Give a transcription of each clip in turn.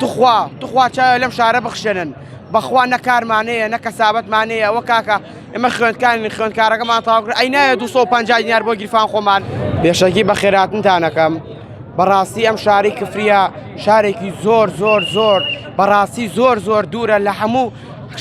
توخوا توخوا چاوێ لەم شارە بخشێنن بەخوا نە کارمانەیە نە کەسابەتمانەیە ئەوە کاکە ئێمە خوێندکارین خوێندکارەکەمان تەواو کرد ئەی نایە 250 دینار بۆ گیرفان خۆمان. پێشەکی بەخێراتنتانەکەم بەڕاستی ئەم شاری کفریە شارێکی زۆر زۆر زۆر بەڕاستی زۆر زۆر دوورە لە هەموو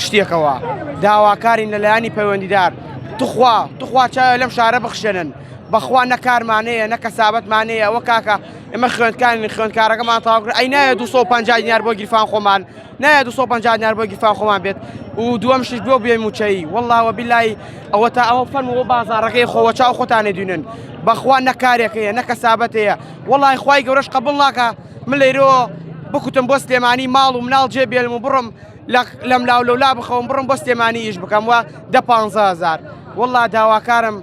شتێکەوە داواکارین لەلایەنی پەیوەندیدار توخوا توخوا چاوێ لەم شارە بخشێنن بەخوا نە کارمانەیە نە کەسابەتمانەیە ئەوە کاکە ئێمە خوێندکارین خوێندکارەکەمان تەواو کرد ئەی نایە 250 دینار بۆ گیرفان خۆمان نایە 250 دینار بۆ گیرفان خۆمان بێت و دووەم شتیش بۆ بێ موچەیی والله وبالله ئەوە تا ئەوە فەرموو بۆ بازاڕەکەی خۆوە چاو خۆتانێ دوینن بەخوا نە کارێک هەیە نە کەسابەت هەیە وەڵی خوای گەورەش قبول ناکا من لەیرۆ بکوتم بۆ سلێمانی ماڵ و مناڵ جێ بێلم و بڕم لەم لاو لەولا بخەوم بڕم بۆ سلێمانی ئیش بکەم وە دە 15000 والله داواکارم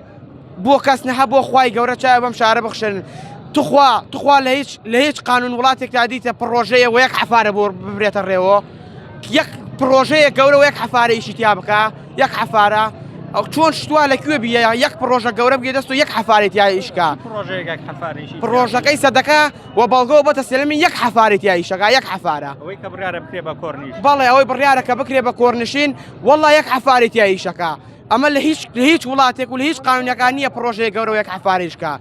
بۆ کەس نە بۆ خوای گەورە چاوی بەم شارە بخشێنن تخوا تخوا لە هیچ لە هیچ قانون وڵاتێکدا دیتە پڕۆژەیە وە یەک حەفارە بۆ ببرێتە ڕێوە یەک پڕۆژەیە گەورە و یەک حەفارە ئیشی تیا بکە یەک حەفارە ئەو چۆن شتوا لە کوێ بیە یەک پڕۆژە گەورە بگێ دەست و یەک حەفارەی تیا ئیشکا پڕۆژەکەی سەدەکە و بەڵگەوە بۆتە سەلمی یەک حەفارەی تیا ئیشەکە یەک حەفارە ئەوەی کە بڕیارە بکرێ بە کۆرنیش بەڵێ ئەوەی بڕیارە کە بکرێ بە کۆرنشین والله یەک حەفارەی تیا ئیشەکە ئەمە لە هیچ لە هیچ وڵاتێک و لە هیچ قانونەکان نییە پڕۆژەیە گەورە و یەک حەفارەیش کا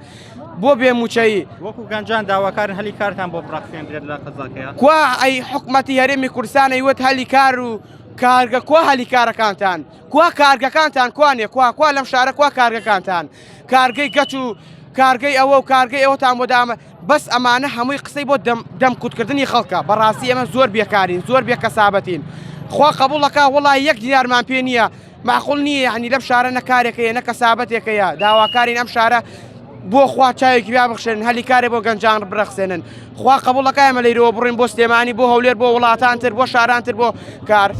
بۆ بێ مووچەیی. وەکو گەنجان داواکارن هەلی کارتان بۆ بڕەخسێندرێت لە قەزاکەیا؟ کوا ئەی حکومەتی هەرێمی کوردستان ئەیوت هەلی کار و کارگە کوا هەلی کارەکانتان کوا کارگەکانتان کوانێ کوا کوا لەم شارە کوا کارگەکانتان کارگەی گەچ و کارگەی ئەوە و کارگەی ئەوەتان بۆ دامە بەس ئەمانە هەمووی قسەی بۆ دەم دەم کوتکردنی خەڵکە بەڕاستی ئێمە زۆر بێکارین زۆر بێ کەسابەتین خوا قبوڵەکە وەڵای یەک دینارمان پێ نییە معقول نییە یعنی لەم شارە نە کارێک هەیە نە کەسابەتێک هەیە داواکارین ئەم شارە بۆ خوا چاوێکی بیا بخشێنن هەلی کارێ بۆ گەنجان برەخسێنن خوا قبوڵەکە ئێمە لەیرەوە بڕین بۆ سلێمانی بۆ هەولێر بۆ وڵاتان تر بۆ شاران تر بۆ کار.